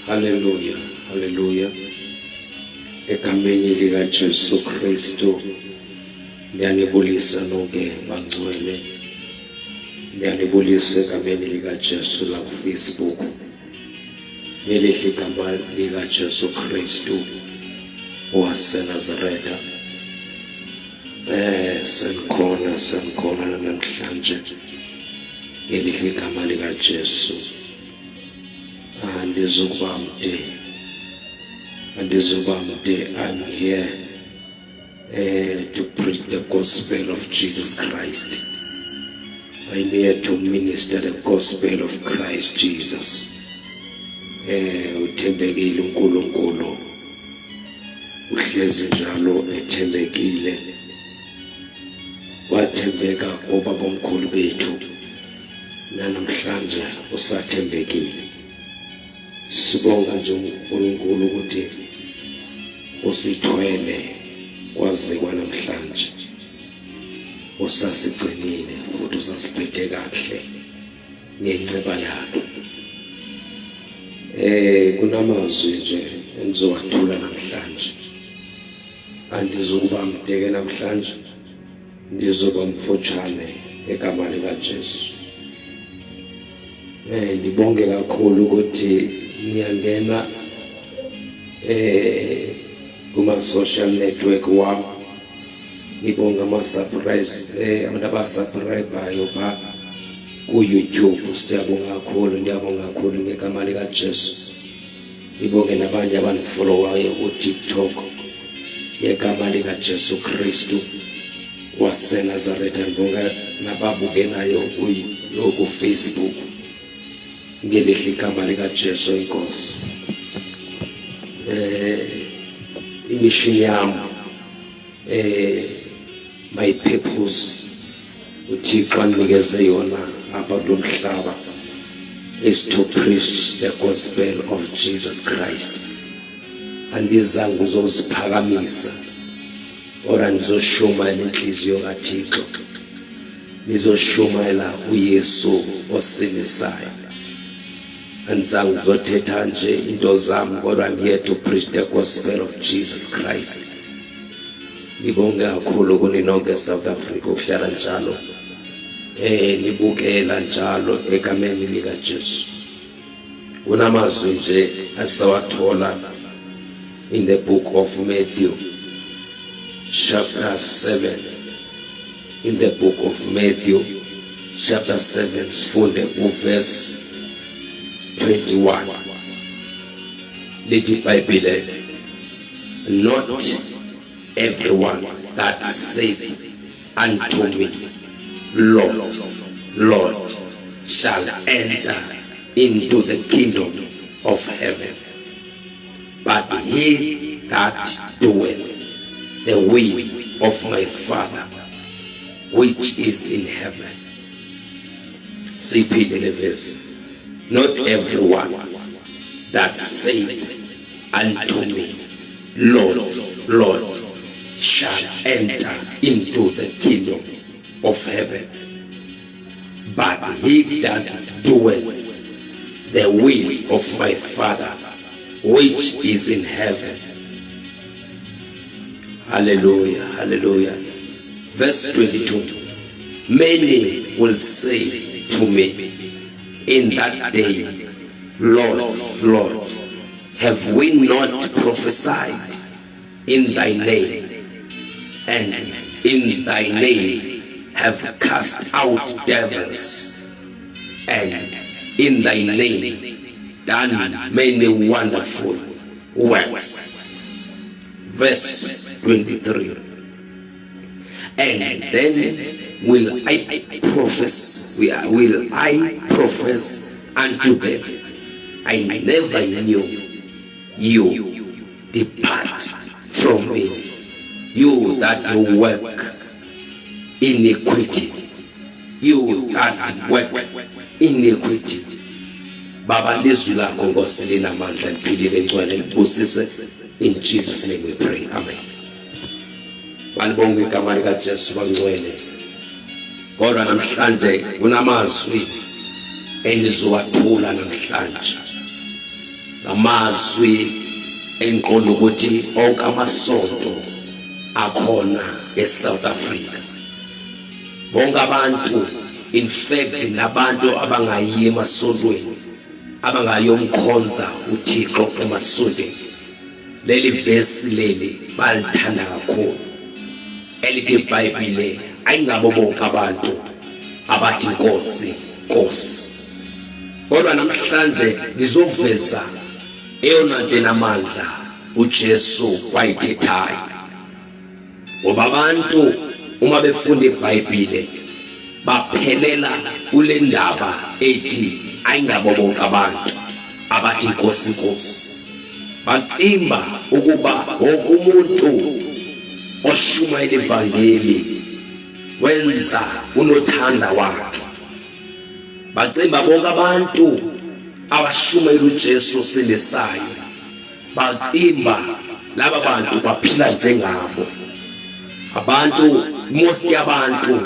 Haleluya, haleluya. Egameni lika Jesu Kristu ngiyanibulisa nonke bangcwele. Ngiyanibulisa egameni lika Jesu la ku Facebook. Ngelihle igama lika Jesu Kristu waseNazaretha. Senikhona, senikhona namhlanje. Ngelihle igama lika Jesu. Andizukuba mde, andizukuba mde. I'm here to preach the gospel of Jesus Christ. I'm here to minister the gospel of Christ Jesus. Uthembekile uNkulunkulu, uhlezi njalo ethembekile, wathembeka kobabomkhulu bethu, nanamhlanje usathembekile. Sibonga nje uNkulunkulu ukuthi usithwele kwaze kwanamhlanje, usasigcinile futhi usasiphethe kahle ngenceba yakhe. Kunamazwi nje engizowathula namhlanje, andizukuba mdeke namhlanje, ndizoba mfutshane ngegama likaJesu. Ngibonge kakhulu ukuthi ngiyangena kuma social network wami. Ngibonga ama surprise abantu abasubscribeayo pha ku YouTube. Siyabonga kakhulu, ngiyabonga kakhulu ngegama likaJesu. Ngibonge nabanye abanifollowayo ku TikTok ngegama likaJesu Kristu waseNazaretha. Ngibonga nababukelayo ku Facebook ngelihle igama likaJesu inkosi. Imission yami, my purpose uThixo anikeze yona apha kulomhlaba is to preach the gospel of Jesus Christ. Andizange uzoziphakamisa ora ngizoshumayela inhliziyo kaThixo, ngizoshumayela uYesu osinisayo. Andizange ngizothetha nje into zami, kodwa I'm here to preach the gospel of Jesus Christ. Ngibonge kakhulu kuni nonke South Africa ukuhlala njalo nibukela njalo egameni lika Jesu. Kunamazwi nje asawathola in the book of Matthew chapter 7. In the book of Matthew chapter 7 sifunde uverse 21. Lithi iBhayibhile, not everyone that saith unto me, Lord, Lord, shall enter into the kingdom of heaven, but he that doeth the will of my Father which is in heaven. Siphinde le verse. Not everyone that saith unto me, Lord, Lord, shall enter into the kingdom of heaven, but he that doeth the will of my Father which is in heaven. Hallelujah, hallelujah. Verse 22. Many will say to me in that day, Lord, Lord, have we not prophesied in thy name, and in thy name have cast out devils, and in thy name done many wonderful works? Verse 23. And then will I profess, will I profess unto them, I never knew you. Depart from me, you that work iniquity. You that work iniquity. Baba, lizwi lakho Nkosi linamandla, liphilile, ngcwele, libusise. In Jesus name we pray. Amen. Malibonge igama likaJesu bangcwele. Kodwa namhlanje kunamazwi engizowathula namhlanje. Ngamazwi engiqonda ukuthi onke amasonto akhona eSouth Africa, bonke abantu, in fact nabantu abangayi emasontweni, abangayomkhonza uThixo emasontweni, leli vesi leli balithanda kakhulu, elithi iBhayibhile ayingabo bonke abantu abathi Nkosi, Nkosi. Kodwa namhlanje ngizoveza eyona nto enamandla uJesu wayithethayo, ngoba abantu uma befunda iBhayibhile baphelela kule ndaba ethi ayingabo bonke abantu abathi Nkosi, Nkosi. Bacimba ukuba wonke umuntu oshumayela ivangeli wenza unothanda wakhe. Bacimba bonke abantu abashumayela uJesu osindisayo, bacimba laba bantu baphila njengabo. Abantu, most yabantu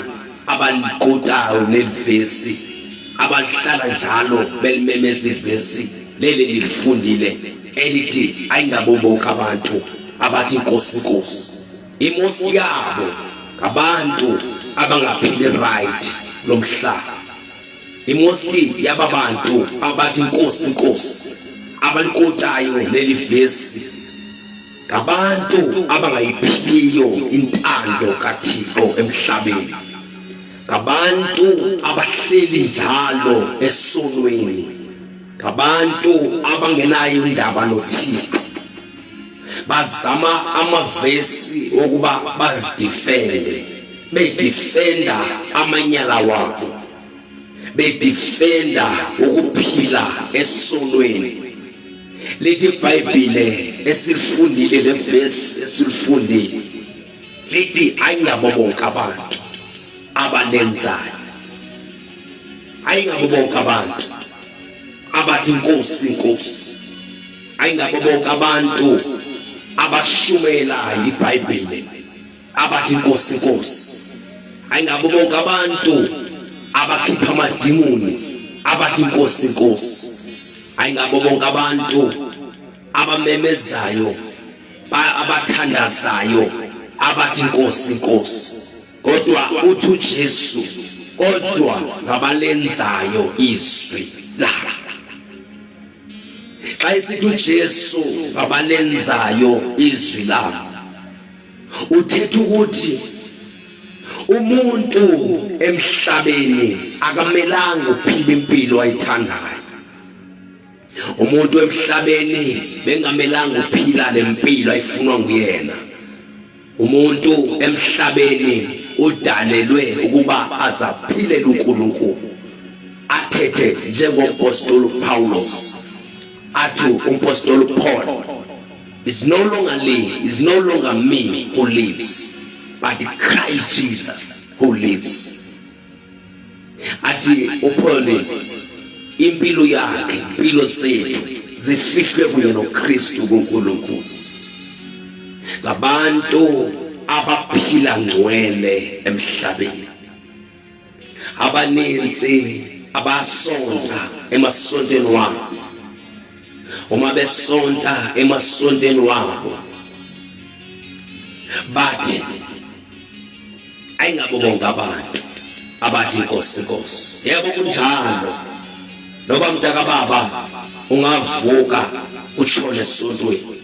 abaliqotayo leli vesi, abalihlala njalo belimemeza ivesi leli lilifundile elithi ayingabo bonke abantu abathi Nkosi, Nkosi, imost yabo ngabantu abangaphili right lomhlaba. Imost yaba bantu abathi Nkosi, Nkosi, abalikotayo leli vesi, ngabantu abangayiphiliyo intando kaThixo emhlabeni, ngabantu abahleli njalo esonweni, ngabantu abangenayo indaba noThixo. Bazama amavesi okuba bazidefende, bedefenda amanyala wabo, bedefenda ukuphila esonweni. Lithi iBhayibhile esilifundile, le verse esilifundile, lithi ayingabo bonke abantu abalenzayo, ayingabo bonke abantu abathi Nkosi, Nkosi, ayingabo bonke abantu abashumela iBhayibhile abathi Nkosi, Nkosi, ayingabo bonke abantu abakhipha amadimoni abathi Nkosi, Nkosi, ayingabo bonke abantu abamemezayo, abathandazayo abathi Nkosi, Nkosi. Kodwa uthi uJesu, kodwa ngabalenzayo izwi lakhe. Xa esithi uJesu ngabalenzayo izwi lami, uthetha ukuthi umuntu emhlabeni akamelanga uphila impilo ayithandayo. Umuntu emhlabeni bengamelanga uphila lempilo ayifunwa nguyena. Umuntu emhlabeni udalelwe ukuba azaphilele uNkulunkulu, athethe njengompostoli Paulos, athi umpostoli Paul, is no longer live is no longer me who lives, but Christ Jesus who lives. Athi uPaul impilo yakhe, impilo zethu zifihlwe kunye noKristu kuNkulunkulu. Ngabantu abaphila ngcwele emhlabeni, abaninzi abasonta emasontweni wabo, uma besonta emasontweni wabo bathi ayingabo bonke abantu abathi Nkosi, Nkosi. Yebo, kunjalo. Noba mntaka baba ungavuka utshone esontweni,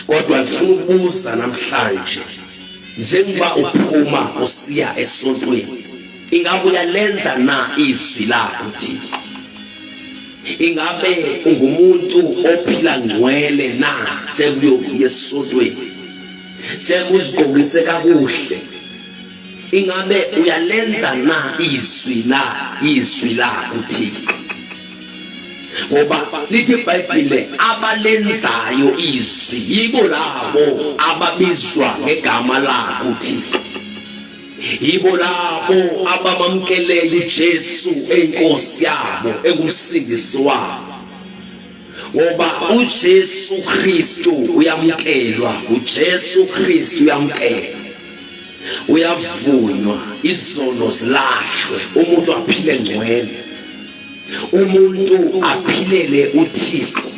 kodwa ngifuna ukubuza namhlanje, njengoba uphuma usiya esontweni, ingabe uyalenza na izwi lakho Thixo? Ingabe ungumuntu ophila ngcwele na njengoba esontweni, njengoba uzigqokise kakuhle? Ingabe uyalenza na izwi la, izwi lakho Thixo? Ngoba lithi iBhayibhile abalenzayo izwi yibo labo ababizwa ngegama lakho Thixo, yibo labo abamamkeleyo uJesu enkosi yabo, engumsindisi wabo. Ngoba uJesu Kristu uyamkelwa, uJesu Kristu uyamkelwa, uyavunywa, izono zilahlwe, umuntu aphile ngcwele. Umuntu aphilele uThixo,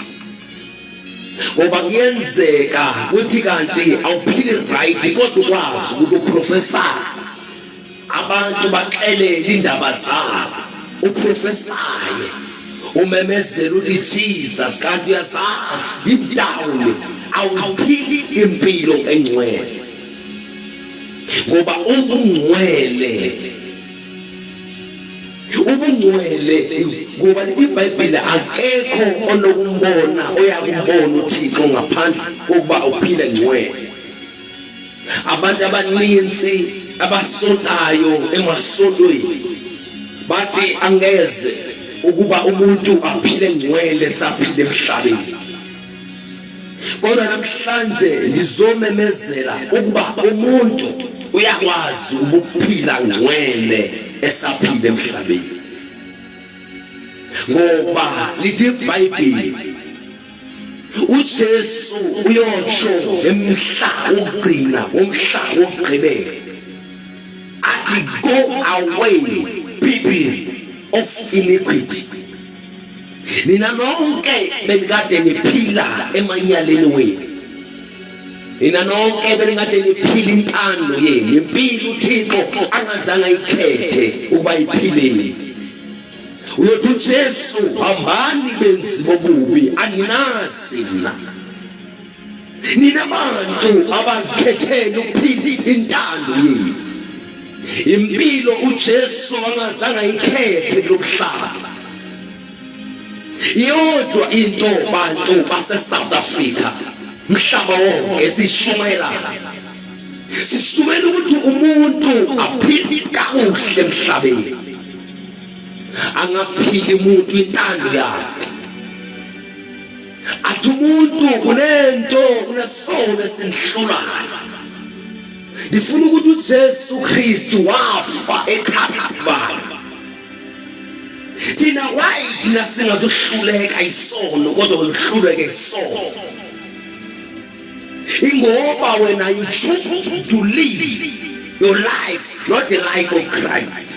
ngoba kuyenzeka ukuthi kanti awuphili right kodwa ukwazi ukuthi uprofessor, abantu baxelele indaba zabo, uprofesaye, umemezela uthi Jesus, kanti uyazazi deep down awuphili impilo engcwele, ngoba ubungcwele ubungcwele, ngoba lithi iBhayibheli akekho onokumbona oyakumbona uThixo ngaphandle kokuba uphile ngcwele. Abantu abaninzi abasontayo emasontweni bathi angeze ukuba umuntu aphile ngcwele saphile emhlabeni, kodwa namhlanje ngizomemezela ukuba umuntu uyakwazi ukuphila ngcwele esaphile emhlabeni, ngoba lithi iBhayibheli uJesu uyotsho ngemhla wokugcina, ngomhla wokugqibela, athi, "Go away, people of iniquity." Nina nonke benikade niphila emanyaleni wenu, nina nonke benikade niphila intando yenu, impilo uThixo angazange ayikhethe ukuba iphileni. Uyothi uJesu, "Hambani benzi bobubi, anginazi mina." Nina bantu abazikhethela ukuphila intando yenu, impilo uJesu angazange ayikhethe kulomhlaba. Iyodwa into, bantu base South Africa, mhlaba wonke, sishumayela, sishumayela ukuthi umuntu aphile kakuhle emhlabeni, angaphili umuntu intando yakhe. Athi umuntu kunento, kunesono esimhlulayo. Ngifuna ukuthi uJesu Kristu wafa eKhalvari, thina why thina singazohluleka isono, kodwa wena uhluleke isono? Ingoba wena you choose to live your life, not the life of Christ.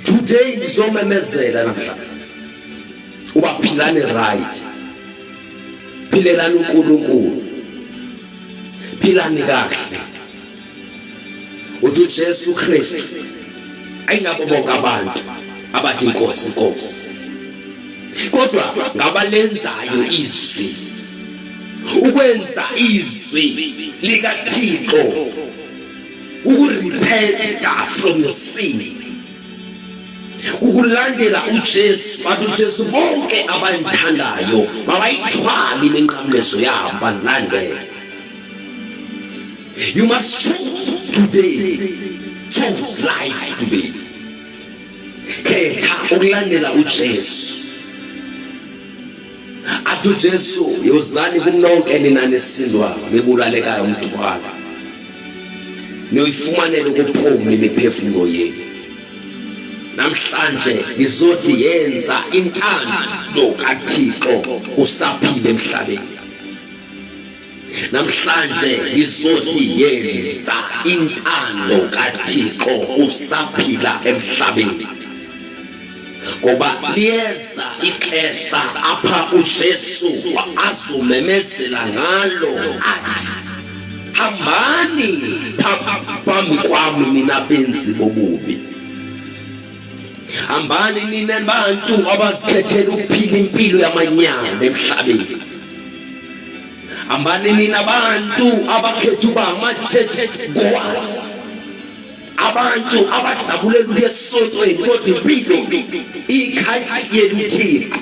Today ngizomemezela namhlanje uba philani right, philelani uNkulunkulu, philani kahle. Uthi uJesu Kristu, ayingabo bonke abantu abathi Nkosi, Nkosi, kodwa ngabalenzayo izwi. Ukwenza izwi likaThixo, ukurepenta from your sin, ukulandela uJesu. Bathi uJesu, bonke abandithandayo mabayithwale iminqamlezo yabo bandilandele. You must choose today, choose life today. Khetha ukulandela uJesu. Athi uJesu, "Yozani kumnonke nina nisindwa nibulalekayo umthwalo, niyoyifumanela ukuphumla imiphefumulo yenu." Namhlanje ngizothi yenza intando kaThixo usaphila emhlabeni. Namhlanje ngizothi yenza intando kaThixo usaphila emhlabeni, ngoba liyeza ixesha apha uJesu azomemezela ngalo athi, "Hambani phambi kwami nina benzi bobubi, hambani nina bantu abazikhethela ukuphila impilo yamanyala emhlabeni, hambani nina bantu abakhetha uba ama-church goers, abantu abajabulela ukuya esontweni kodwa impilo ikhanyela uThixo."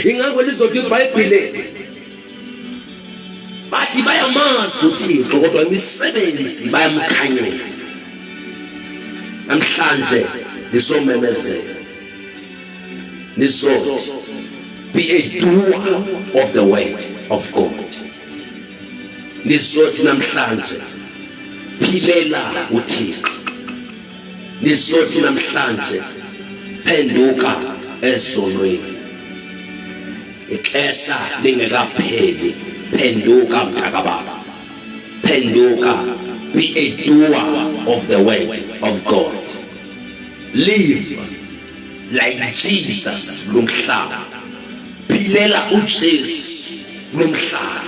Ingakho lizothi iBhayibhile, bathi bayamazi uThixo kodwa imisebenzi bayamkhanyela. Namhlanje ngizomemezela, nizothi be a doer of the word of God. Nizothi namhlanje philela uThixo. Nizothi namhlanje phenduka ezonweni ixesha lingekapheli. Phenduka mntakababa, phenduka. Be a doer of the word of God. Live. Like Jesus lomhlaba. Philela uJesu lomhlaba.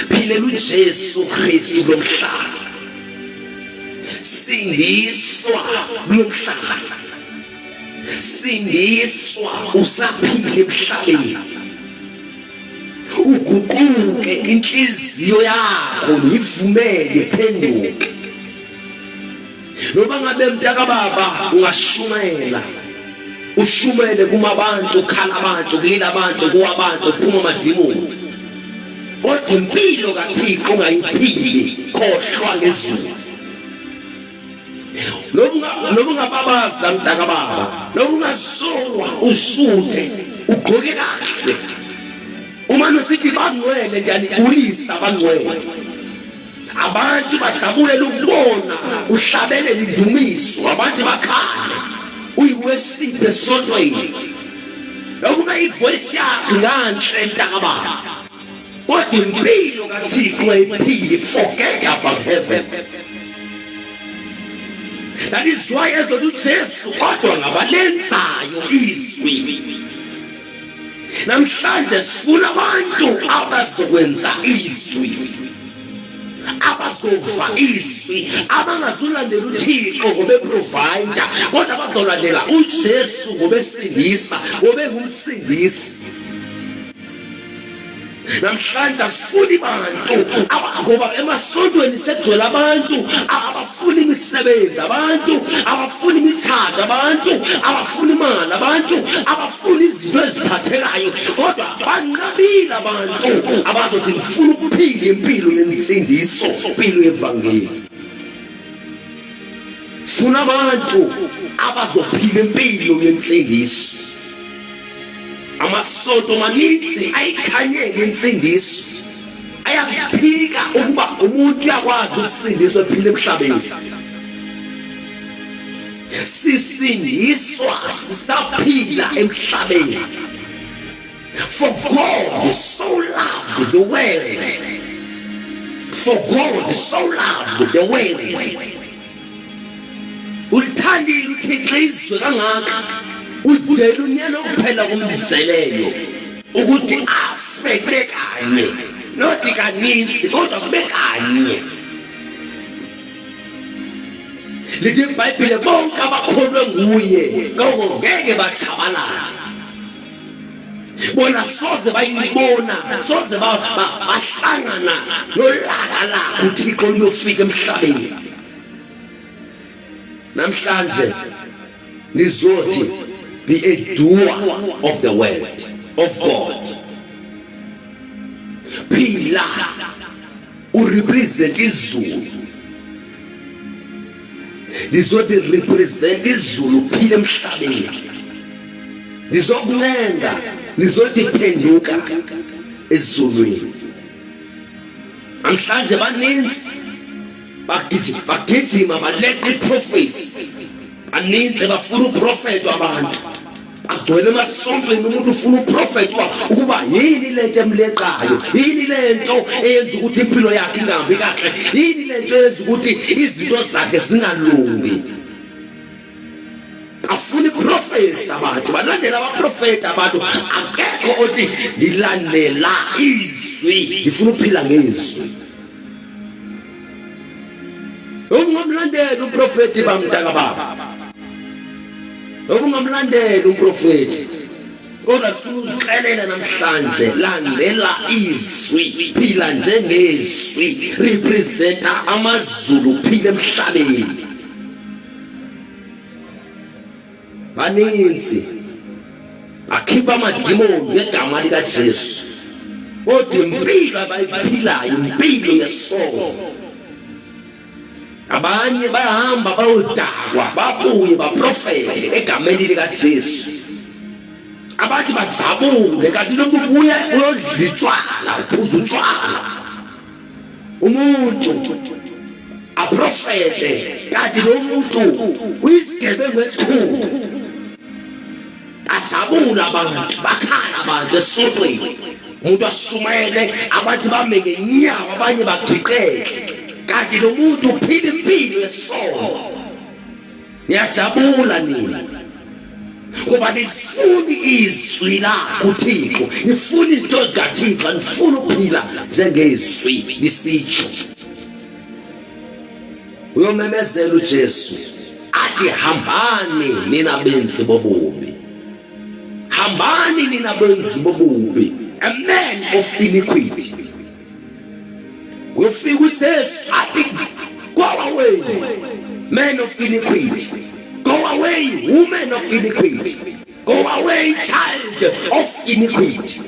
Philela uJesu Kristu lomhlaba. Sindiswa lomhlaba. Sindiswa usaphila emhlabeni. Uguquke inhliziyo yakho ivumele phenduke. Noma ngabe mntaka baba ungashumayela ushumele kumabantu ukhala abantu kulila abantu kuwabantu kuphuma amadimoni kodwa impilo kaThixo ungayiphili khohlwa ngezulu. Noma ungababaza mntaka baba, noma ungasowa usuthe ugqoke kahle, uma nisithi bangcwele ngiyanikulisa bangcwele. Abantu bajabulela ukubona uhlabelela indumiso, abantu bakhale uyiwesiphe esontweni. Noma ivoice yakhe nganhle mntakababa, kodwa impilo kaThixo ayiphili. Forget about heaven. That is why ezothi uJesu kodwa ngabalenzayo izwi. Namhlanje sifuna abantu abazokwenza izwi, abazova izwi, abangazulandela uThixo ngoba eprovider, kodwa bazolandela uJesu ngoba esindisa, ngoba engumsindisi. Namhlanje asifuni bantu ngoba emasontweni segcwele abantu abafuna imisebenzi, abantu abafuna imithando, abantu abafuna imali, abantu abafuna izinto eziphathekayo, kodwa banqabile abantu abazothi ngifuna ukuphila impilo yensindiso, impilo yevangeli. Funa abantu abazophila impilo yensindiso. Amasonto maninzi ayikhanyele insindiso, ayakuphika ukuba umuntu uyakwazi ukusindiswa ephila emhlabeni. Sisindiswa sisaphila emhlabeni. For God so loved the world. For God so loved the world. Ulithandile uThixo izwe kangaka, udela unyana okuphela kumzeleyo ukuthi afe kube kanye, not kaninzi kodwa kube kanye. Lithi iBhayibhile bonke abakholwe nguye ngoko ngeke batshabalale. Bona soze bayibona, soze bahlangana nolaka lakhe uThixo luyofika emhlabeni. Namhlanje nizothi be a doer of the word of God. Phila urepresent izulu. Nizothi represent izulu phila emhlabeni. Nizokuncenga, nizothi phenduka ezulwini. Namhlanje baninzi bagijima bagijima baleqa iprofesi, baninzi bafuna uprofethi abantu bagcwele emasontweni. Umuntu ufuna uprofethi ukuba yini lento emleqayo, yini lento eyenza ukuthi impilo yakhe ingahambi kahle, yini lento eyenza ukuthi izinto zakhe zingalungi. Afuna iprofesi abantu, balandela abaprofeti abantu. Akekho othi ngilandela izwi, ngifuna ukuphila ngezwi. Ungamlandeli umprofeti bamntaka baba, ungamlandeli umprofeti, kodwa kufuna uzixelela namhlanje, landela izwi, phila njengezwi, representa amazulu, phila emhlabeni. Baninzi bakhipha amadimoni ngegama likaJesu, kodwa impilo abayiphilayo impilo yesono. Abanye bayahamba bayodakwa babuye baprofethe egameni likaJesu, abathi bajabule, kanti lo muntu ubuya uyodla utshwala, uphuza utshwala. Umuntu aprofete kanti lo muntu uyisigebengu esikhulu. Ajabula abantu, bakhala abantu esontweni, umuntu ashumayele abantu bame ngenyawo, abanye bagiqeke, kanti lo muntu uphila impilo yesono. Niyajabula nina. Ngoba nifuni izwi lakho uThixo, nifuna izinto zikaThixo, nifuna ukuphila njengezwi lisitsho. Uyomemezela uJesu athi hambani nina benzi bobubi, hambani nina benzi bobubi, a man of iniquity. Uyofika uJesu athi go away man of iniquity, go away woman of iniquity, go away child of iniquity.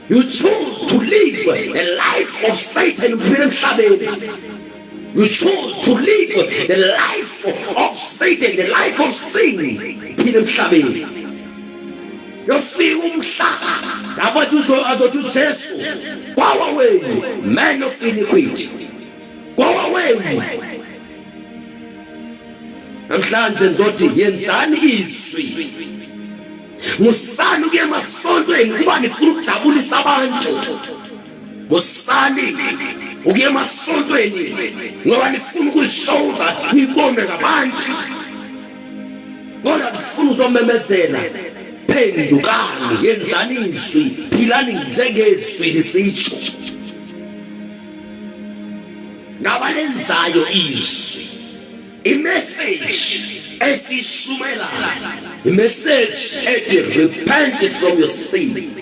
You choose to live a life of Satan uphila emhlabeni. You choose to live the life of Satan, the life of sin phila emhlabeni. Yofika umhla lapho azothi uJesu go away man of iniquity, go away. Namhlanje ngizothi yenzani izwi, musani ukuya emasontweni kuba nifuna ukujabulisa abantu, musani ukuya emasontweni ngoba nifuna ukuzishowa nibonwe ngabantu, kodwa nifuna uzomemezela phendukani, yenzani izwi, philani njengezwi lisitsho. Ngabalenzayo izwi, imessage esishumela, imessage ethi repent from your sin,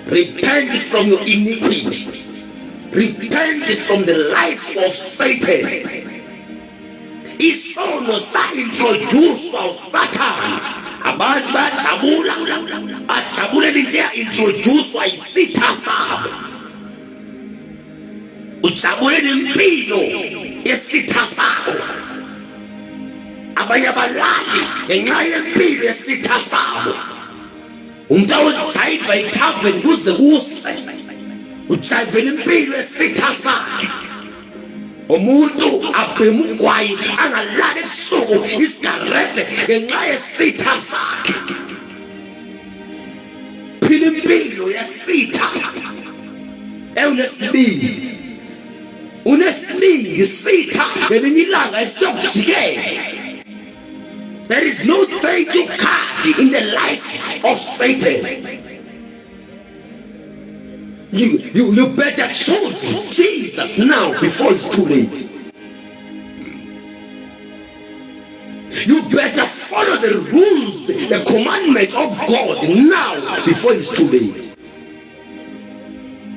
repent from your iniquity, repent from the life of Satan. Isono sa-introducwa uSathane, abantu bayajabula, bajabulela into eya-introducwa isitha sabo. Ujabule nempilo yesitha sakho. Abanye abalali ngenxa yempilo yesitha sabo. Umuntu awujayiva ithaveni kuze kuse, ujayivela impilo yesitha sakhe. Umuntu abhema ugwayi angalali ebusuku isigarede ngenxa yesitha sakhe. Phila impilo yesitha ewunesibindi, unesibindi sitha ngelinye ilanga esiyokujikela. There is no thank you card in the life of Satan. You better choose Jesus now before it's too late. You better follow the rules, the commandment of God now before it's too late.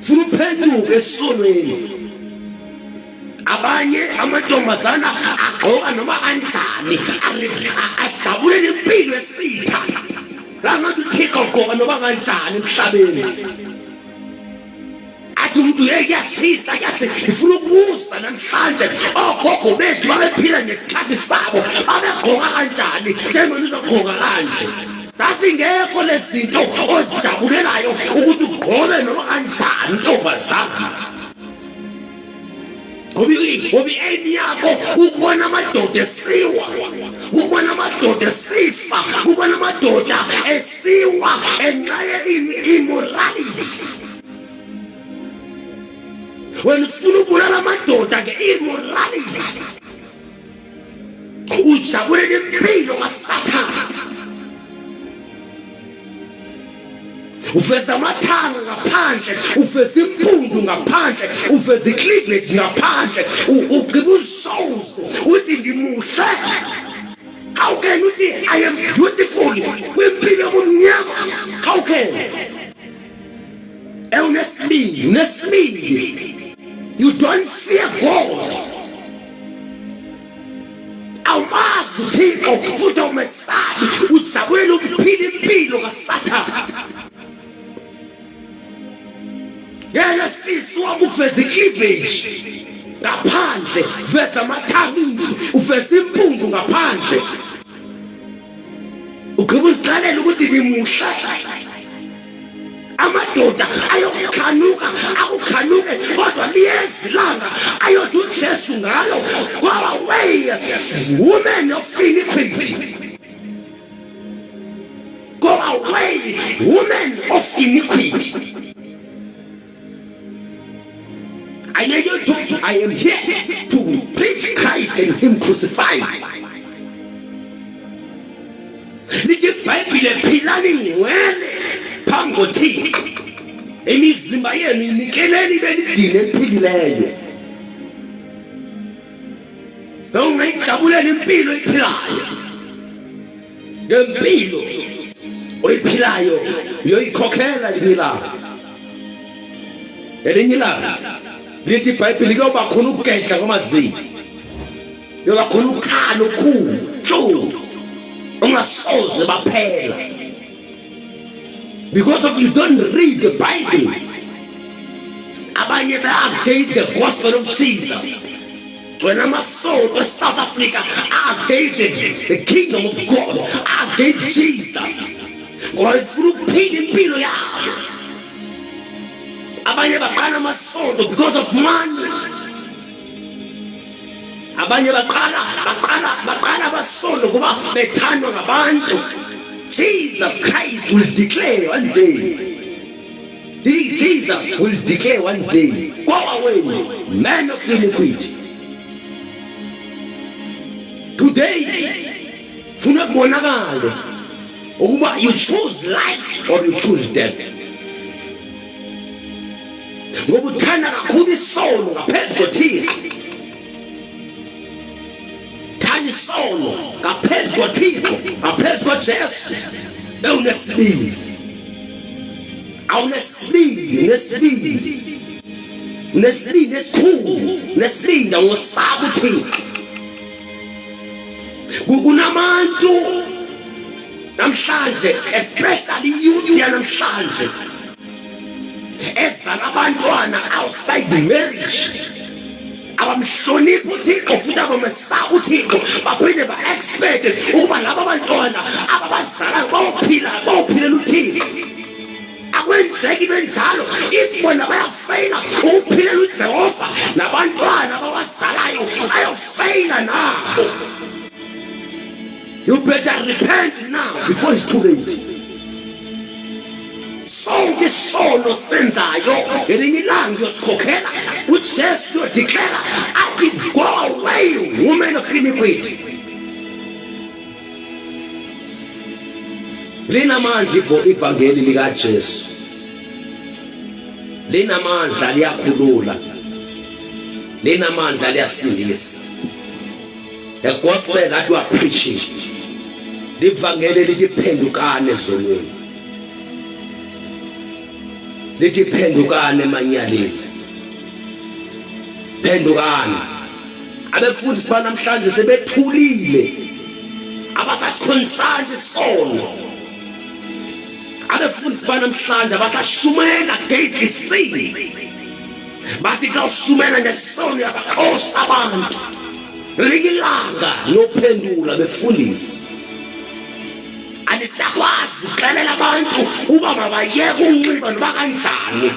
Funa uphenduke esonweni. Abanye amantombazana agqoka noma kanjani, ajabulele impilo esitha. La ngathi uThixo ugqoka noma kanjani emhlabeni. Athi umuntu hey kuyachisa, kuyathi ngifuna ukubuza namhlanje ogogo bethu babephila ngesikhathi sabo babegqoka kanjani njengoba uzogqoka kanje. Zazingekho lezi zinto ozijabulelayo ukuthi ugqoke noma kanjani ntombazana. Ngoba i-aim yakho ukubona amadoda esiwa, ukubona amadoda esifa, ukubona amadoda esiwa enxa ye-immorality. Wena ufuna ukubulala amadoda nge-immorality, ujabulela impilo kaSathane, uveza amathanga ngaphandle, uveza impundu ngaphandle, uveza icleavage ngaphandle, ugqiba uzoze uthi ngimuhle. How can uthi I am beautiful kwimpilo yobumnyama? How can? Unesibindi, unesibindi. You don't fear God. Awumazi uThixo futhi awumesabi, ujabulela ukuphila impilo kaSathane. Yena sisi wakuveza icleavage ngaphandle, veza amathanga, uveza impundu ngaphandle, ugqiba uzixelela ukuthi nimuhle. Amadoda ayokukhanuka, akukhanuke, kodwa liyeza ilanga ayothi uJesu ngalo, go away woman of iniquity, go away woman of iniquity. I know you to, I am here to preach Christ and him crucified. Lithi iBhayibhile philani ngcwele phambi koThixo. Imizimba yenu inikeleni ibe lidini eliphilileyo. Ungayijabulela impilo oyiphilayo. Ngempilo oyiphilayo uyoyikhokhela elinye ilanga. Elinye ilanga lithi iBhayibheli kuyoba khona ukugedla kwamazinyo. Kuyoba khona ukukhala okukhulu, tlu. Ungasoze baphela. Because of you don't read the Bible. Abanye ba-against the gospel of Jesus. Wena amasonto e-South Africa are against the kingdom of God, are against Jesus. Ngoba befuna ukuphila impilo yabo. Abanye baqala amasonto because of money. Abanye baqala amasonto ngoba bethandwa ngabantu. Jesus Christ will declare one day. Jesus will declare one day, go away, man of iniquity. Today, funa kubonakale ukuba you choose life or you choose death. Ngoba uthanda kakhulu isono ngaphezu koThixo. Thanda isono ngaphezu koThixo, ngaphezu koJesu. Bewunesibindi. Awunesibindi, unesibindi. Unesibindi esikhulu, unesibindi awusaba uThixo. Kunabantu namhlanje especially youth yanamhlanje ezala abantwana outside marriage abamhloniphi uThixo futhi abamesaba uThixo baphinde ba-expect ukuba laba bantwana ababazalayo bayophila bayophilela uThixo. Akwenzeki benjalo if bona bayafeyila ukuphilela uJehova nabantwana ababazalayo bayofeyila nabo. You better repent now before it's too late. Sonke isono senzayo ngelinye ilanga uyosikhokhela. uJesu uyodeclare athi go away woman of iniquity. Linamandla ivangeli likaJesu. Linamandla liyakhulula. Linamandla liyasindisa. The gospel that we are preaching. Livangeli lithi phendukane ezonweni. Lithi phendukane emanyaleni. Phendukane. Abefundisi banamhlanje sebethulile. Abasasikhonsanti isono. Abefundisi banamhlanje abasashumela against the sin. Bathi xa ushumela ngesono uyabaxosha abantu. Linye ilanga niyophendula befundisi. Anisakwazi ukuxelela abantu uba mabayeke unxiba noba kanjani.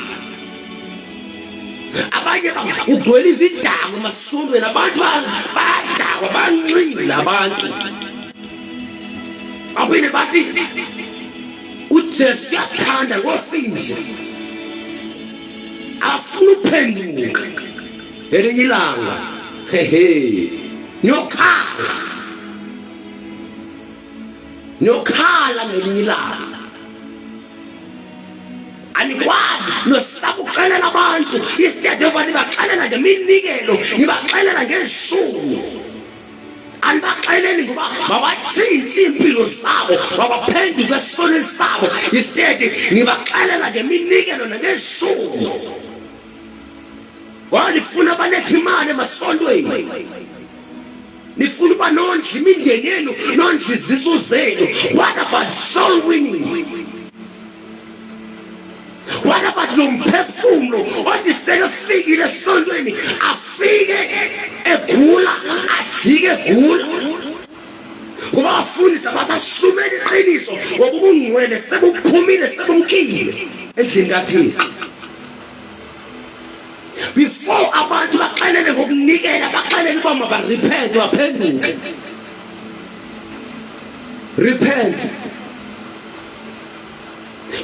Abanye ugcwele izidakwa emasontweni, abantu bayadakwa banxila abantu. Baphinde bathi uJesu uyasithanda ngosinje. Afuna uphenduka. Ngelinye ilanga hehe niyokhala. Niyokhala ngelinye ilanga. Anikwazi nosaba ukuxelela abantu instead yokuba nibaxelela ngeminikelo nibaxelela ngezishumi. Anibaxeleli ngoba mabatshintshe iimpilo zabo mabaphenduke esonweni sabo instead nibaxelela ngeminikelo nangezishumi. Ngoba nifuna balethe imali emasontweni. Nifuna uba nondla imindeni yenu nondla izisu zenu. What about soul winning? What about lo mphefumlo othi sekefikile esontweni afike egula ajike egula? Ngoba abafundisi abasashumela iqiniso ngoba ubungcwele sebuphumile sebumkile endlini kaThixo. Before abantu baxelele ngokunikela baxelele uba mabarepent baphenduke. Repent.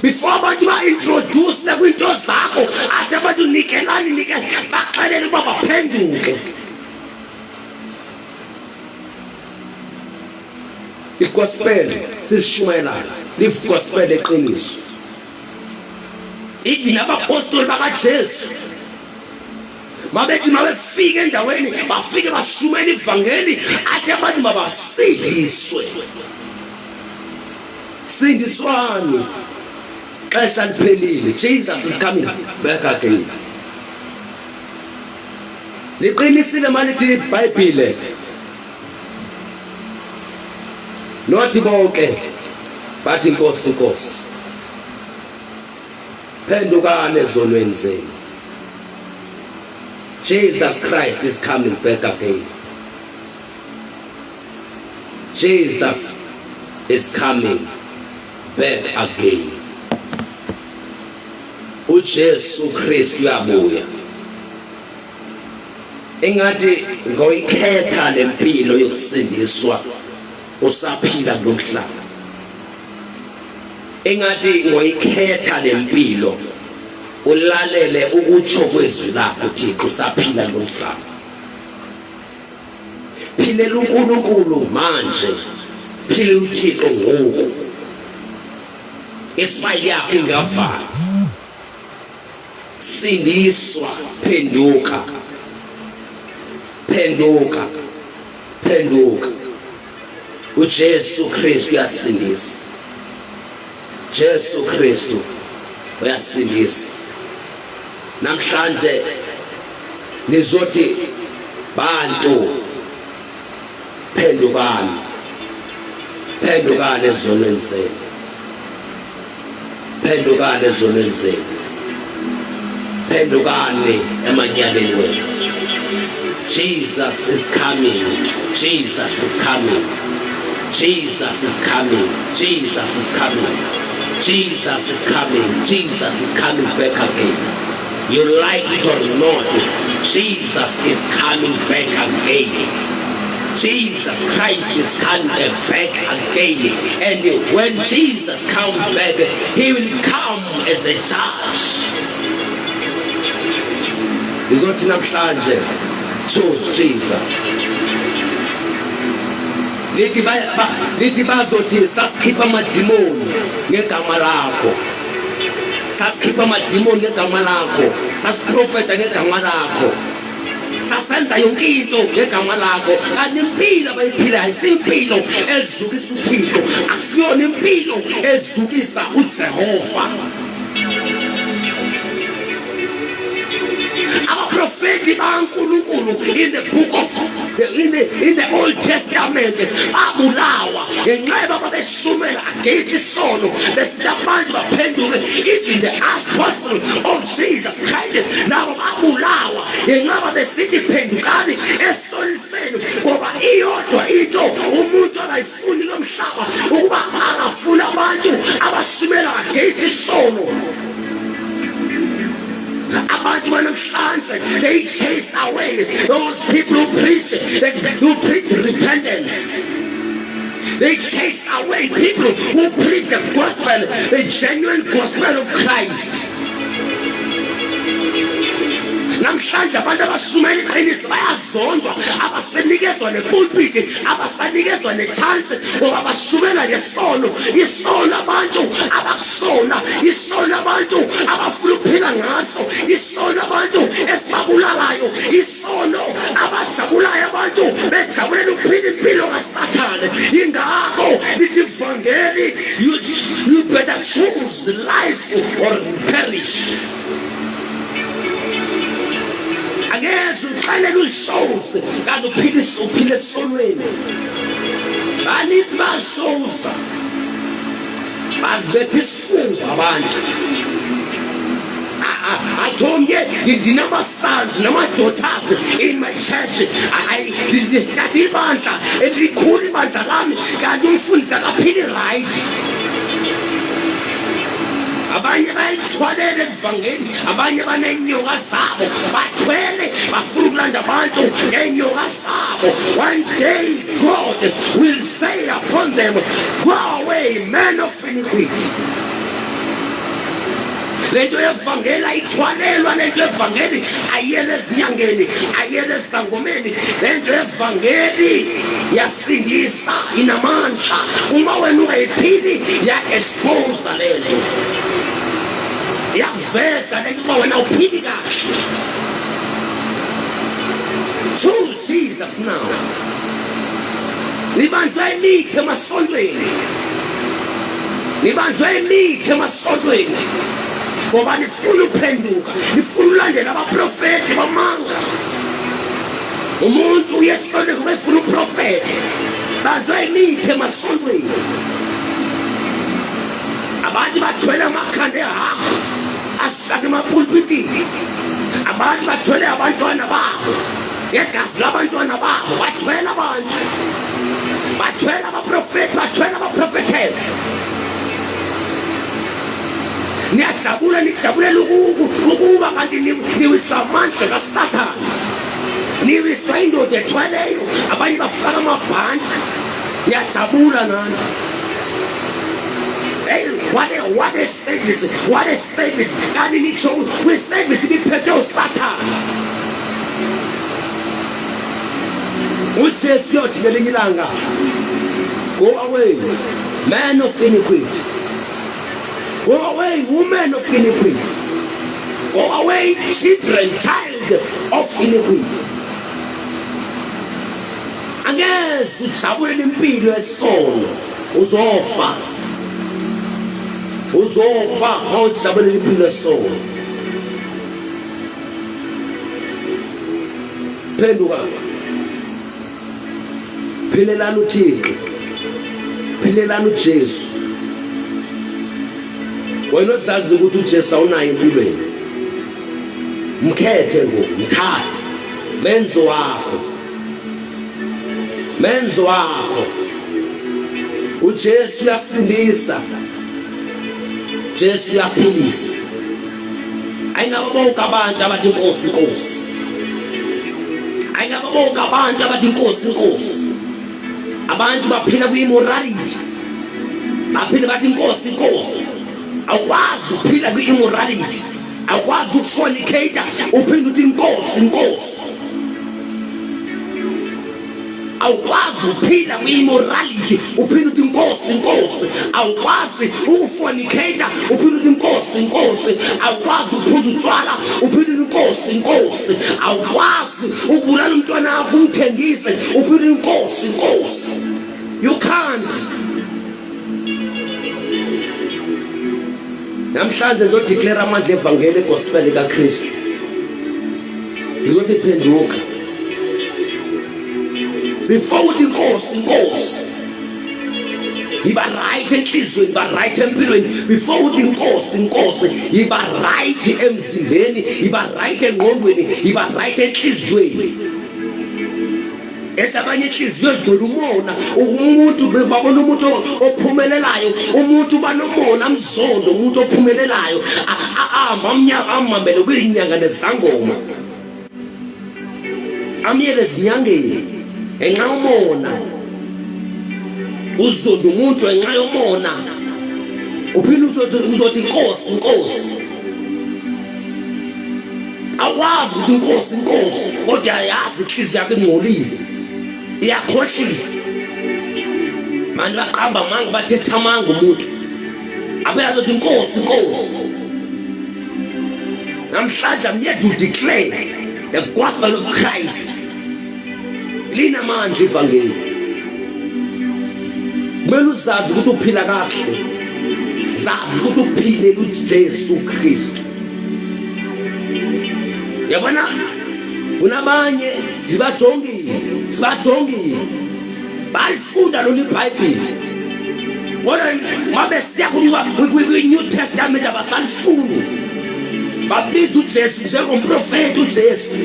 Before abantu ba-introduce kwinto zakho athi abantu nikelani nikela baxelele uba baphenduke. Igospel sishumayelayo live gospel eqiniso. Even abapostoli bakaJesu mabethi mabefika endaweni bafike bashumela ivangeli athi abantu mabasindiswe. Sindiswani. Xesha liphelile. Jesus is coming back again. Liqinisile malithi iBhayibhile. Nothi bonke bathi Nkosi Nkosi. Phendukani ezonweni zenu. Jesus Christ is coming back again. Jesus is coming back again. uJesu Kristu uyabuya. Engathi ngoyikhetha lempilo yokusindiswa usaphila kulomhlaba. Engathi ngoyikhetha lempilo ulalele ukutsho kwezwi lakho Thixo usaphila kulomhlaba. Philela uNkulunkulu manje. Philela uThixo ngoku. Ifayili yakho ingavalwa. Sindiswa, phenduka. Phenduka. Phenduka. UJesu Kristu uyasindisa. Jesu Kristu uyasindisa. Namhlanje nizothi bantu phendukani. Phendukani ezonweni zenu. Phendukani ezonweni zenu. Phendukani emanyaleni wenu. Jesus is coming. Jesus is coming. Jesus is coming. Jesus is coming. Jesus is coming. Jesus is coming back again. You like it or not, Jesus is coming back again. Jesus Christ is coming back again. And when Jesus comes back, he will come as a judge. Izothi namhlanje choose Jesus. Lithi ba, lithi bazothi sasikhipha amadimoni ngegama lakho. Sasikhipha amadimoni ngegama lakho. Sasiprofeta ngegama lakho. Sasenza yonke into ngegama lakho. Kanti impilo abayiphilayo isimpilo ezukisa uThixo. Akusiyona impilo ezukisa uJehova. Abaprofeti bakaNkulunkulu in the book of in the Old Testament babulawa ngenxa babeshumela against isono besithi abantu baphenduke. Even the apostle of Jesus Christ nabo babulawa ngenxa besithi phendukani esonweni senu, ngoba iyodwa into umuntu angayifuni lo mhlaba ukuba akafuni abantu abashumela against isono. Abantu banamhlanje they chase away those people who preach, who preach repentance. They chase away people who preach the gospel, the genuine gospel of Christ. Namhlanje abantu abashumela iqiniso bayazondwa, abasenikezwa nepulpiti, abasanikezwa nechance ngoba bashumela ngesono. Isono abantu abakusona, isono abantu abafuna ukuphila ngaso, isono abantu esibabulalayo, isono abajabulayo abantu bejabulela ukuphila impilo kaSathane. Ingakho lithi ivangeli, you better choose life or perish. Angeze uxelele ushows kanti uphila uphila esonweni. Baninzi bashows bazibetha isifuba abantu. Athomke ndinama-sons nama-daughters in my church. Ndisithatha ibandla elikhulu, ibandla lami, kanti umfundisi akaphili right. Abanye bayalithwalela evangeli, abanye banenyoka zabo, bathwele bafuna ukulanda abantu ngenyoka zabo. One day God will say upon them, go away, men of iniquity. Lento yevangeli ayithwalelwa, lento yevangeli ayiyele ezinyangeni, ayiyele ezangomeni. Lento yevangeli yasindisa, inamandla. Uma wena ungayiphili, ya-expose lento, iyakuveza lento uba wena uphili kahle. Choose Jesus now. Nibanjwe imithi emasontweni, nibanjwe imithi emasontweni ngoba nifuna ukuphenduka, nifuna ulandela abaprofethi bamanga. Umuntu uye esontweni ngoba efuna uprofethi. Banjwe imithi emasontweni, abantu bathwele amakhanda ehagu asifake emapulpitini, abantu bathwele abantwana babo ngegazi labantwana babo, bathwele abantu, bathwele abaprofethi, bathwele abaprofethes. Niyajabula, nijabulela ukuba kanti niwiswa amandla kaSathane, niwiswa indoda ethweleyo, abanye bafaka amabhanti, niyajabula nani. Hey, what a service, what a service. Kanti nitsho kwi-service ibiphethe uSathane. UJesu uyothi ngelinye ilanga, go away, man of iniquity. Go away, woman of iniquity. Go away, children, child of iniquity. Angeze ujabulela impilo yesono, uzofa, uzofa mawujabulela impilo yesono. Phenduka, philelani uThixo, philelani uJesu. Wena ozazi ukuthi uJesu awunayo empilweni, mkhethe ngoku, mthathe menzo wakho, menzo wakho. uJesu uyasindisa, Jesu uyaphilisa. Ayingabo bonke abantu abathi inkosi inkosi, ayingabo bonke abantu abathi inkosi inkosi. Abantu baphila kwi-immorality, baphile bathi inkosi inkosi. Awukwazi ukuphila kwi-immorality, awukwazi ukufornicate uphinde uthi inkosi inkosi. Awukwazi ukuphila kwi-immorality uphinde uthi inkosi inkosi. Awukwazi ukufornicate uphinde uthi inkosi inkosi. Awukwazi ukuphuza utshwala uphinde uthi inkosi inkosi. Awukwazi ukubulala umntwana wakho umthengise uphinde inkosi inkosi. You can't. Namhlanje ngizodeclare amandla evangeli egospel kaKristu. Ngizothi phenduka before uthi inkosi inkosi. Yiba right enhlizweni, yiba right empilweni before uthi inkosi inkosi. Yiba right emzimbeni, yiba right engqondweni, yiba right enhlizweni. Ezabanye inhliziyo igcwele umona. Umuntu babona umuntu ophumelelayo, umuntu banomona, amzondo umuntu ophumelelayo, ahamba amhambele kwinyanga nezangoma, amyele ezinyangeni ngenxa yomona. Uzonda umuntu ngenxa yomona, uphinde uzothi inkosi inkosi. Awukwazi ukuthi inkosi inkosi kodwa yazi inhliziyo yakho ingcolile, iyakhohlisa. Manje baqamba amanga, bathetha amanga, umuntu abeyazi ukuthi inkosi inkosi. Namhlanje I'm here to declare the gospel of Christ. Linamandla ivangeli. Kumele uzazi ukuthi uphila kahle, zazi ukuthi uphilela uJesu Kristu. Yabona, kunabanye sibajongile, sibajongile, balifunda lona iBhayibheli, kodwa mabe siya kwi-New Testament abasalifuni. Babiza uJesu njengomprofeti, uJesu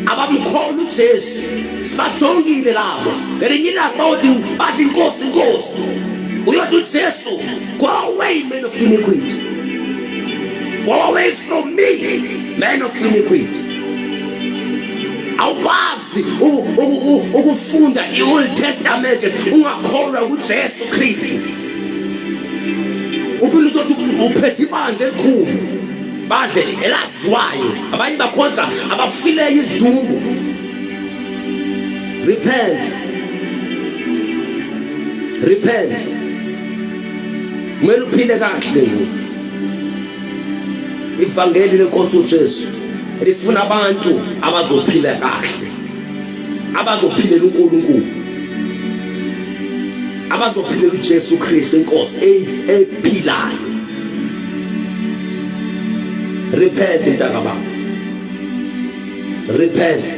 abamkhona uJesu. Sibajongile labo. Ngelinye ilanga bayothi bathi inkosi inkosi, uyothi uJesu, go away, man of iniquity, go away from me, man of iniquity. Awukwazi ukufunda i-Old Testament ungakholwa kuJesu Kristu, uphinde uzothi uphethe ibandla elikhulu. Badle elaziwayo. Abanye bakhonza abafileyo izidumbu. Repent. Repent. Kumele uphile kahle ngoku. Ivangeli lenkosi uJesu lifuna abantu abazophila kahle. Abazophilela uNkulunkulu. Abazophilela uJesu Kristu inkosi ephilayo. Repent mntakababa. Repent.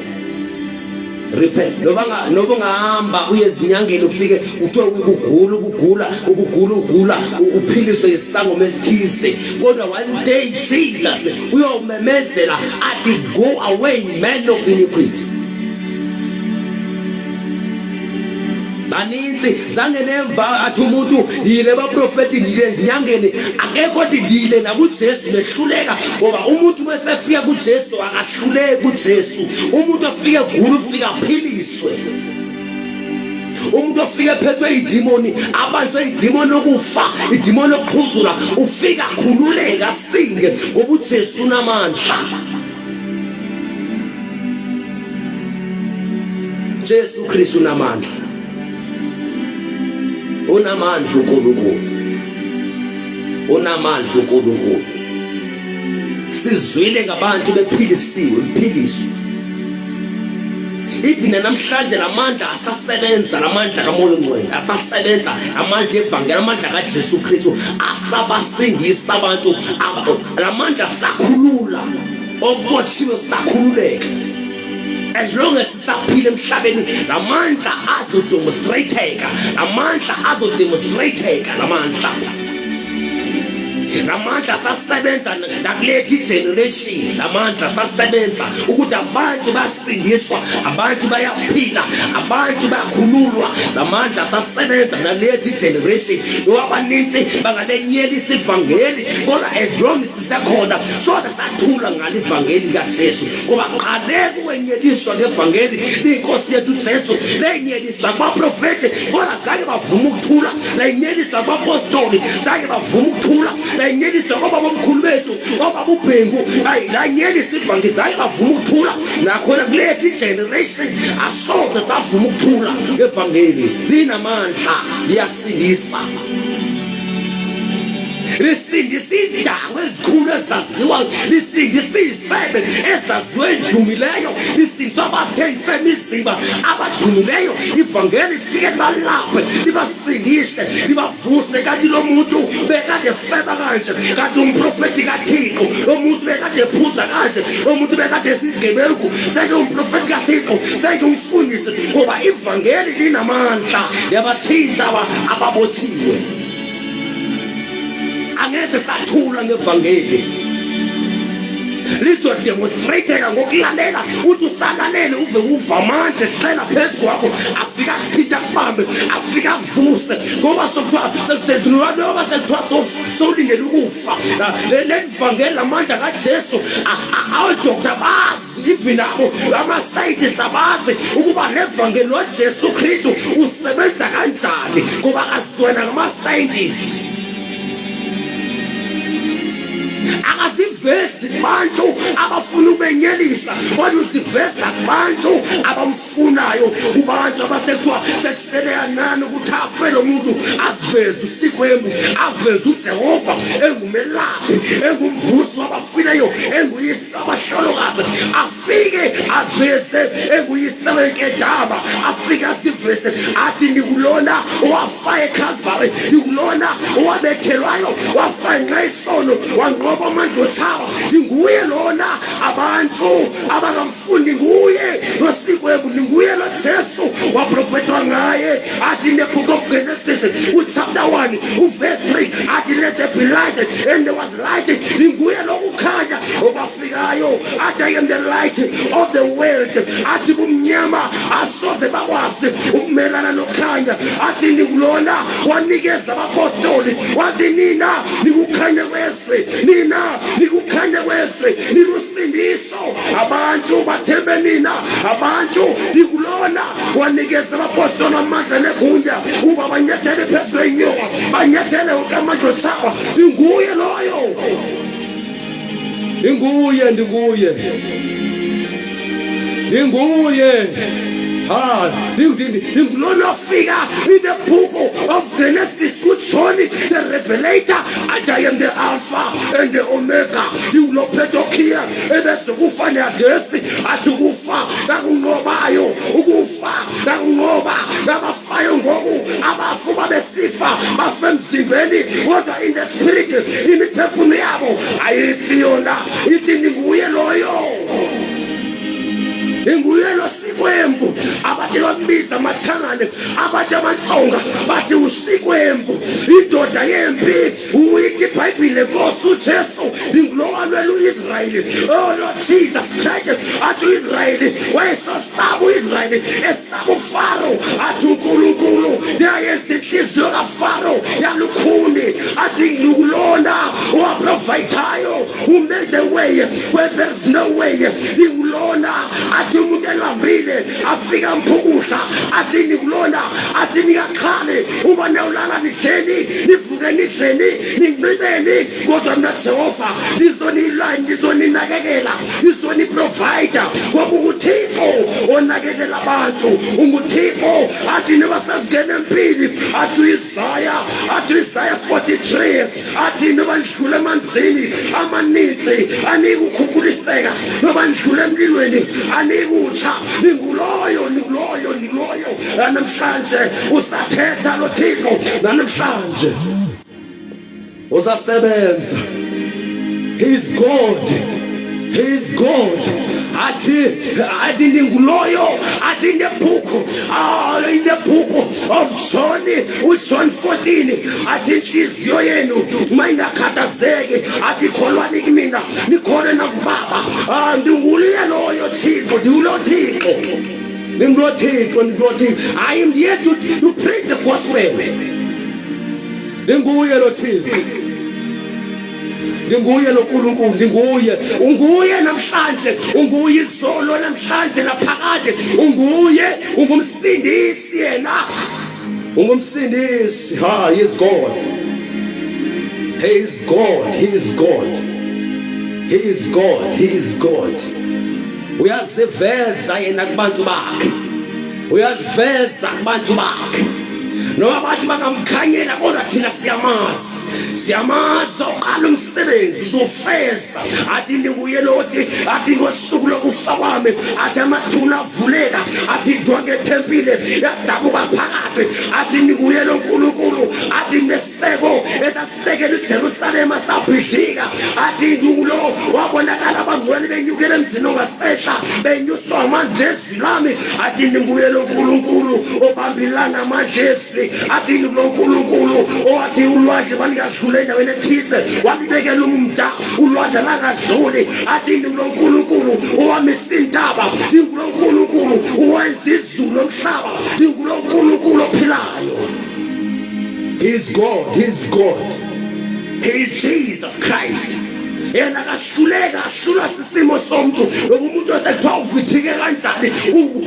Repent. Noba noba ungahamba uye ezinyangeni ufike uthiwe ukugula ukugula ukugula ugula uphiliswe isangoma esithize kodwa one day Jesus uyomemezela athi go away man of iniquity. Baninzi zange nemva athi umuntu yile baprofeti ndile ezinyangeni akekho athi ndile nakuJesu lehluleka ngoba umuntu mesefika kuJesu akahluleki kuJesu. Umuntu afike egula ufika aphiliswe. Umuntu ofike ephethwe idimoni abanjwe idimoni lokufa idimoni lokuqhuzula ufika akhululeke asinde ngoba uJesu unamandla. Jesu Kristu unamandla. Unamandla uNkulunkulu. Unamandla uNkulunkulu. Sizwile ngabantu bephilisiwe, bephiliswa. Even namhlanje lamandla asasebenza, lamandla kaMoya oNgcwele asasebenza, amandla evangeli, amandla kaJesu Kristu asabasindisa abantu, lamandla asakhulula okubotshiwe kusakhululeka. As long as sisaphila emhlabeni lamandla azodemonstrateka, lamandla azodemonstrateka, lamandla lamandla asasebenza nakulethi generation, lamandla asasebenza ukuthi abantu basindiswa, abantu bayaphila, abantu bayakhululwa. Lamandla asasebenza nalethi generation. Ngoba abaninzi bangalenyelisa ivangeli kodwa as long as sisekhona soze sathula ngalo ivangeli likaJesu ngoba qaleka ukwenyeliswa ngevangeli linkosi yethu uJesu lenyeliswa kubaprofethi kodwa zange bavuma ukuthula, lenyeliswa kubapostoli zange bavuma ukuthula, lenyeliswa kobabomkhulu bethu obaba uBhengu lanyelisa ivangeli zange bavuma ukuthula. Nakhona kulethi generation asoze savuma ukuthula ngevangeli, linamandla liyasindisa, lisindisa iindawo ezikhulu ezaziwa, lisindisa izifebe ezaziwa ezidumileyo, lisindisa abathengisa imizimba abadumileyo. Ivangeli lifike libalaphe, libasindise, libavuse. Kanti lo muntu bekade efeba kanje, kanti umprofeti kaThixo, lo muntu bekade ephuza kanje, lo muntu bekade esigebengu, seke umprofeti kaThixo, seke umfundisi, ngoba ivangeli linamandla, liyabatshintsha ababotshiwe. Angeze sathula ngevangeli, lizodemonstrateka ngokulalela. Uthi usalalele uve uva amandla ehlela phezu kwakho, afika akuthinta akubambe, afika akuvuse, ngoba sokuthiwa sekusedlulwa sekuthiwa sowulindele ukufa. Leli vangeli lamandla kaJesu, odokta bazi, even abo ama-scientists abazi ukuba le vangeli loJesu Kristu usebenza kanjani, ngoba akazwena ngama-scientist. Akazivezi kubantu abafuna ukubenyelisa, kodwa uziveza kubantu abamfunayo, kubantu abasekuthiwa sekusele kancane ukuthi afe lo muntu, aziveze uSikhwembu, aveze uJehova engumelaphi, engumvusi wabafileyo, enguyise abahlolokazi, afike aveze enguyise wenkedama, afike asiveze athi nikulona owafa eCalvary, nikulona owabethelwayo wafa ngenxa yesono, wanqoba amandla otshaba, ninguye lona abantu abangamfundi, nguye losikwembu, ninguye lo Jesu waprofetwa ngaye athi in the book of Genesis uchapter 1 uverse 3 athi let there be light and there was light. Ninguye lokukhanya okwafikayo athi I am the light of the world, athi kumnyama asoze bakwazi ukumelana nokukhanya, athi nikulona wanikeza abapostoli wathi nina nikukhanya kwezwe, nina nikukhanya kwezwe, nilusindiso, abantu bathembe nina, abantu nikulona wanikeza abapostoli amandla negunya uba banyathele phezu kwenyoka, banyathele ukamandla otshaba, ninguye loyo. Ndinguye, ndinguye, ndinguye. Ha, ndingulona ofika in the book of Genesis kuJohn the Revelator, and I am the Alpha and the Omega. Ndingulophetokhiya ebezokufa neyadesi, athi ukufa nakunqobayo, ukufa nakunqoba nabafayo. Ngoku abafu babesifa, bafe emzimbeni, kodwa in the spirit imiphefumulo yabo ayifi yona. Ithi ndinguye loyo, inguye lo sikwembu abantu bambiza amathangane, abantu abantsonga bathi usikwembu, indoda yempi. Uyithi iBhayibhile, Nkosi uJesu, ndingulo walwela uIsrayeli. Oh Lord Jesus Christ, athi uIsrayeli wayesosaba, uIsrayeli esaba uFaro, athi uNkulunkulu yayenza inhliziyo kaFaro yalukhuni. Athi ngulona owaprovidayo, who made the way where there is no way. Ngulona athi umuntu elambile afika mphukudla. Athi nikulona, athi ningakhali uba newulala nidleni, nivuke nidleni, ninxibeni, kodwa mina Jehova ndizoninakekela, ndizoniprovida, ngoba unguThixo onakekela abantu, unguThixo. Athi noba sesingena empini, athi uIsaya 43, athi noba ndidlule emanzini amaninzi anikukhukuliseka, noba ndidlule emlilweni anikutsha. Ninguloyo, ninguloyo, ninguloyo. Namhlanje usathetha lo Thixo, namhlanje usasebenza. He is God, he is God. Athi ndinguloyo. Athi in the book of John, uJohn 14, athi inhliziyo yenu mayingakhathazeki, athi kholwani kumina, nikholwe nakubaba. Ndinguye loyo Thixo, ndingulo Thixo, ndingulo Thixo, ndingulo Thixo. I am here to preach the gospel. Ndinguye lo Thixo, ndinguye lo Nkulunkulu, ndinguye. Unguye namhlanje, unguye izolo, namhlanje, naphakade. Unguye, ungumsindisi yena, ungumsindisi. Ha, he is God, he is God, he is God, he is God, he is God. Uyaziveza yena kubantu bakhe, uyaziveza kubantu bakhe, noma abantu bangamkhanyela, kodwa thina siyamazi, siyamazi. Oqala umsebenzi uzofeza. Athi ndinguye loti, athi ngosuku lokufa kwami, athi amathuna avuleka, athi idwanga ethempile yadabuka phakathi. Athi ndinguye lo Nkulunkulu, athi neseko esasekela iJerusalema sabhidlika. Athi ngulo wabonakala abangcwele benyukela emzini ongasehla, benyuswa amandla ezwi lami. Athi ndinguye lo Nkulunkulu obambilana amandla ezwi. Athi ndingulo Nkulunkulu owathi ulwandle malingadluli endaweni ethize, walibekela umda, ulwandle langadluli. Athi ndingulo Nkulunkulu owamisa intaba, ndingulo Nkulunkulu owenza izulu nomhlaba, ndingulo Nkulunkulu ophilayo. He is God, he is God, he is Jesus Christ. Yena akahluleka, ahlulwa sisimo somuntu, ngoba umuntu osekuthiwa uvithike kanjani,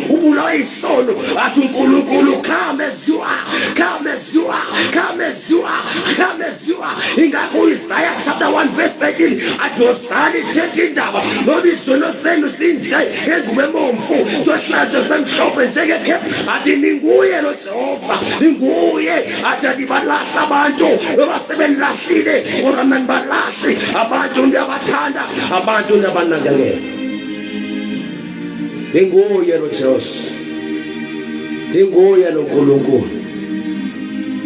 ubulawa isono, athi uNkulunkulu, come as you are, come as you are, come as you are, come as you are. Ingakho uIsaya chapter 1 verse 13 athi, wozani sithethe indaba, noba izono zenu zinje ngengubo emomfu, zohlanzwe zibe mhlophe njengekhephu. Athi ninguye lo Jehova, ninguye. Athi andibalahla abantu, noba sebenilahlile, kodwa mna ndibalahli abantu, ndiyabathanda abantu, ndiyabanakekela. Ninguye lo Jesu, ninguye lo Nkulunkulu,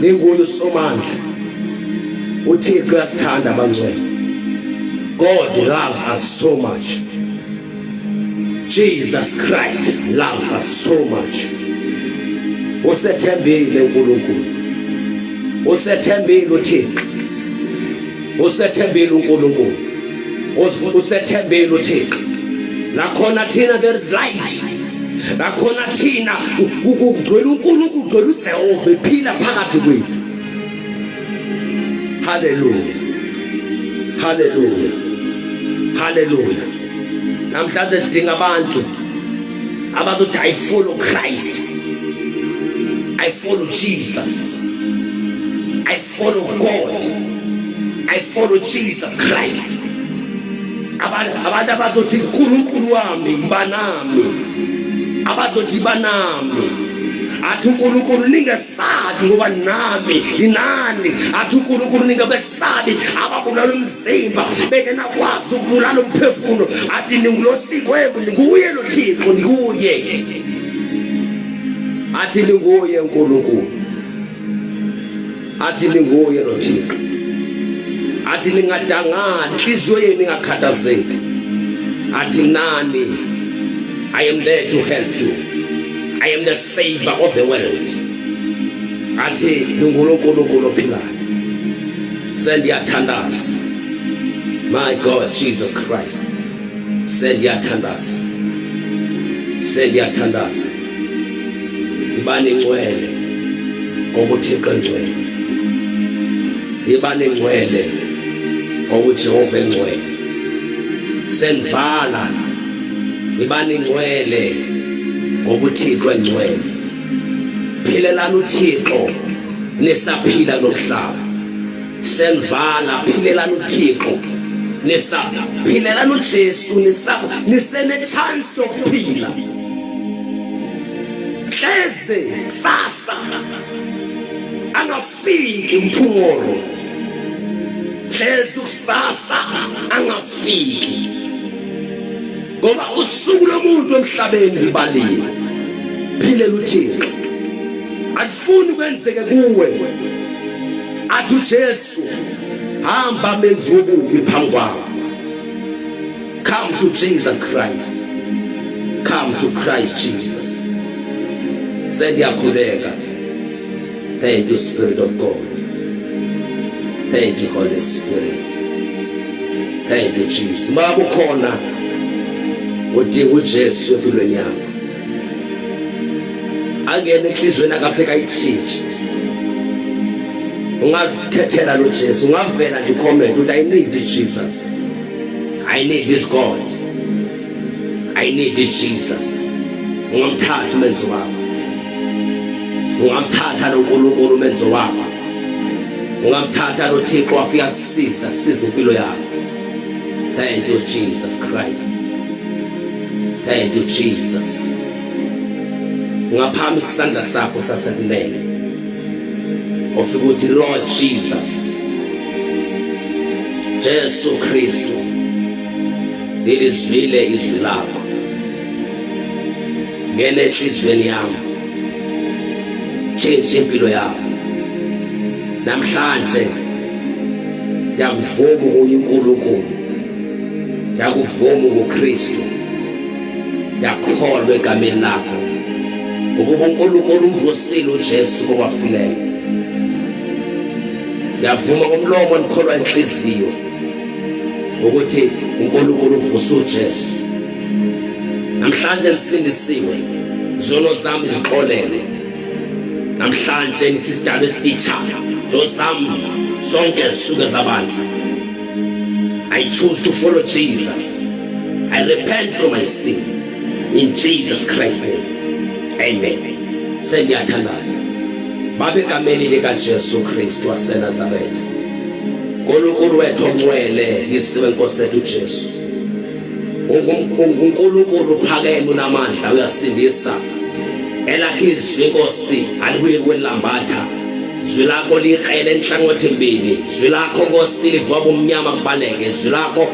ninguye uSomandla. UThixo uyasithanda abangcwele. God loves us so much. Jesus Christ loves us so much. Usethembile uNkulunkulu, usethembile uThixo, usethembile uNkulunkulu, usethembile uThixo. Nakhona thina there is light, nakhona thina kugcwele uNkulunkulu, kugcwele uJehova ephila phakathi kwethu. Haleluya, haleluya, haleluya. Namhlanje sidinga abantu abazothi, "I follow Christ, I follow Jesus, I follow God, I follow Jesus Christ." Abantu abazothi uNkulunkulu wami yibanami, abazothi banami. Athi uNkulunkulu ningesabi ngoba nami ninani. Athi uNkulunkulu ningabesabi ababulala umzimba bengenakwazi ukubulala umphefumulo. Athi ningulosikwebu, ninguye lo Thixo, ninguye. Athi ninguye uNkulunkulu. Athi ninguye lo Thixo. Athi ningadangali, inhliziyo yenu ingakhathazeki. Athi nani, I am there to help you. I am the savior of the world. Athi ninguNkulunkulu ophilayo. Sendiyathandaza. My God Jesus Christ. Sendiyathandaza. Sendiyathandaza. Ibani ngcwele ngoba uThixo engcwele. Ibani ngcwele ngoba uJehova engcwele. Sendivala. Ibani ngcwele ngoba uThixo engcwele. Philelani uThixo nisaphila lomhlaba. Sendivala, philelani uThixo nisaphilelani uJesu nisa nisene chance yokuphila. Hleze kusasa angafiki umthungoro, hleze kusasa angafiki, ngoba usuku lomuntu emhlabeni libaliwe. Philela uThixo, alifuni kwenzeke kuwe. Athi uJesu, hamba menzi wobubi phambi kwami. Come to Jesus Christ. Come to Christ Jesus. Sendiyakhuleka. Thank you, Spirit of God. Thank you, Holy Spirit. Thank you, Jesus. Mama ukhona udinga uJesu empilweni yakho. Angene enhliziyweni akafika ayitshintshe. Ungazikhethela lo Jesu, ungavela nje comment uthi I need Jesus. I need this God. I need this Jesus. Ungamthatha umenzi wakho. Ungamthatha lo nkulunkulu umenzi wakho. Ungamthatha lo Thixo afika kusiza, siza impilo yakho. Thank you Jesus Christ. Thank you Jesus. Ungaphamisa isandla sakho sasekunene. Ufika uthi Lord Jesus. Jesu Kristu. Ngilizwile izwi lakho. Ngena enhliziyweni yami. Tshintsha impilo yami. Namhlanje ngiyakuvuma uNkulunkulu. Ngiyakuvuma uKristu. Ngiyakholwa egameni lakho. Ukuba uNkulunkulu umvusile uJesu kowafileyo. Ngiyavuma ngomlomo ngikholwa inhliziyo ukuthi uNkulunkulu uvusa uJesu. Namhlanje ngisindisiwe, izono zami zixolele. Namhlanje ngisidalwa esitsha, izono zami zonke zisuke zabanzi. I choose to follow Jesus. I repent from my sin. In Jesus Christ's name. Amen. Sendiyathandaza. Babe egameni likaJesu Kristu waseNazaretha. uNkulunkulu wethu ongcwele, yisiwe Nkosi ethu Jesu. UNkulunkulu uphakeme unamandla uyasindisa. Elakhe izwi Nkosi alibuye kwelambatha. Zwi lakho likrele enhlangothi mbili. Zwi lakho Nkosi livuka kumnyama kubaleke. Zwi lakho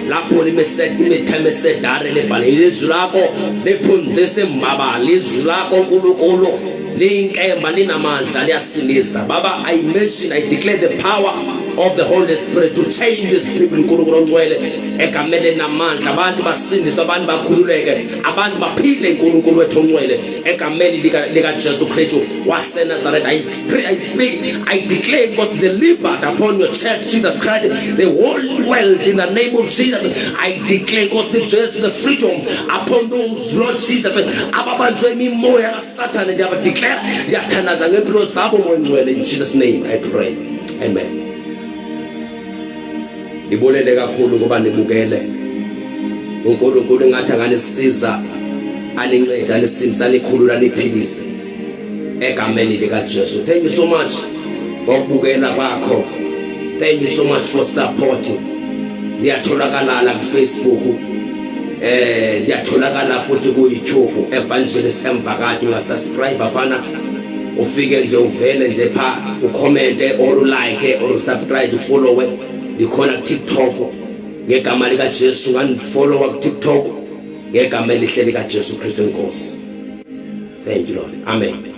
laphula imitheme esedare lebhale. Izwi lakho liphunzisa imbabala. Izwi lakho Nkulunkulu liyinkemba linamandla liyasindisa. Baba, I mention, I declare the power of the Holy Spirit to change these people. Nkulunkulu ongcwele, egameni namandla abantu basindiswe, abantu bakhululeke, abantu baphile. Nkulunkulu wethu ongcwele, egameni lika Jesu Kristu waseNazaretha, I speak, I speak, I declare God's the liberty upon your church, Jesus Christ, the whole world, in the name of Jesus. I declare God's Jesus the freedom upon those, Lord Jesus, ababanjwe imimoya kaSathane. Ndiyabadeclare, ndiyathandaza ngempilo zabo, ngcwele. In Jesus name I pray, amen. Ngibulele kakhulu ngoba nibukele. uNkulunkulu engathi anganisiza, anincede, anisindise, anikhulula, aniphilise egameni likaJesu. Thank you so much ngokubukela kwakho. Thank you so much for supporting. Ngiyatholakala la ku Facebook. Ngiyatholakala futhi ku YouTube, Evangelist Mvakade. Ungasubscribe phana, ufike nje uvele nje pha, ucommente or ulike or usubscribe, ufollowe. Ngikhona ku TikTok ngegama lika Jesu, ngandifollowa ku TikTok ngegama elihle lika Jesu Kristu inkosi. Thank you, Lord. Amen.